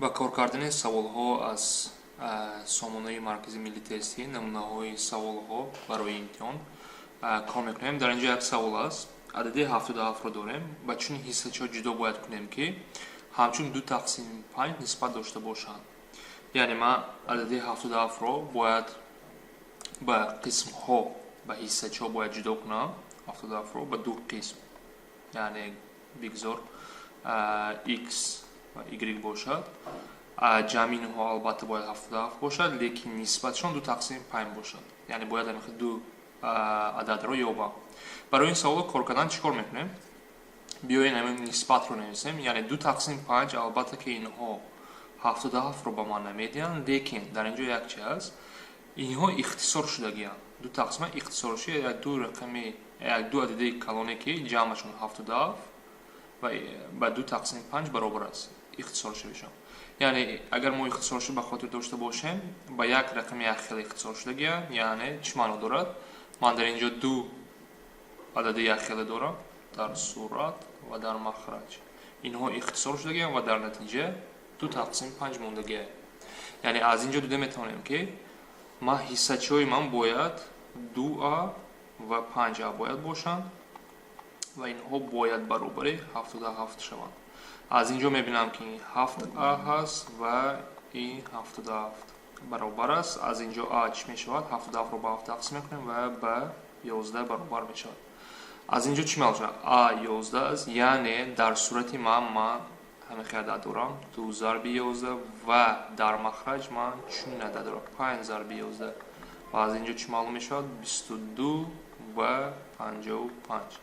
Ба кор кардани саволҳо аз сомонаи Маркази миллии тестӣ, намунаҳои саволҳо барои имтиҳон кор мекунем. Дар ин ҷо як савол аст. Адади 77-ро дорем, ба чунин ҳиссачиҳо ҷудо бояд кунем, ки ҳамчун ду тақсими панҷ нисбат дошта бошанд. Яъне ман адади 77-ро бояд ба қисмҳо, ба ҳиссачиҳо бояд ҷудо кунам. 77-ро ба ду қисм, яъне бигзор x ва y бошад. Ҷамъи инҳо албатта бояд 77 бошад, лекин нисбатшон ду тақсими панҷ бошад. Яъне бояд ҳамин ду ададро ёбам. Барои ин саволо кор кардан чӣ кор мекунем? Биёед, ҳамин нисбатро нависем. Яъне ду тақсими панҷ, албатта ки инҳо 77-ро ба ман намедиҳанд, лекин дар ин ҷо як чи аст: инҳо ихтисор шудагианд. Ду тақсима ихтисорши як ду рақами, як ду адади калоне, ки ҷамъашон 77 ва ба ду тақсими панҷ баробар аст, ихтисоршавишон. Яъне агар мо ихтисорши ба хотир дошта бошем, ба як рақами якхела ихтисор шудагианд. Яъне чӣ маъно дорад? Ман дар ин ҷо ду адади якхела дорам дар сурат ва дар махраҷ. Инҳо ихтисор шудагианд ва дар натиҷа ду тақсими панҷ мондагиа. Яъне аз ин ҷо дида метавонем, ки ман ҳиссачиҳои ман бояд 2а ва 5а бояд бошанд ва инҳо бояд баробари 77 шаванд. Аз ин ҷо мебинам, ки 7а ҳаст ва ин 77 баробар аст. Аз ин ҷо а чӣ мешавад? 77-ро ба ҳафт тақсим мекунем ва ба 11 баробар мешавад. Аз ин ҷо чӣ мешавад? А 11 аст. Яъне дар сурати ман ҳамин хел адад дорам: ду зарби 11, ва дар махраҷ ман чунин адад дорам: панҷ зарби 11. Ва аз ин ҷо чӣ маълум мешавад? 22 ва 55.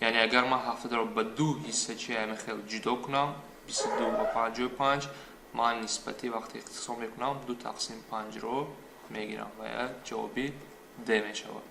Яъне агар ман 70-ро ба ду ҳиссачи ҳамин хел ҷудо кунам, 22 ва 55, ман нисбати вақте ихтисор мекунам, ду тақсим панҷро мегирам ва ҷавоби д мешавад.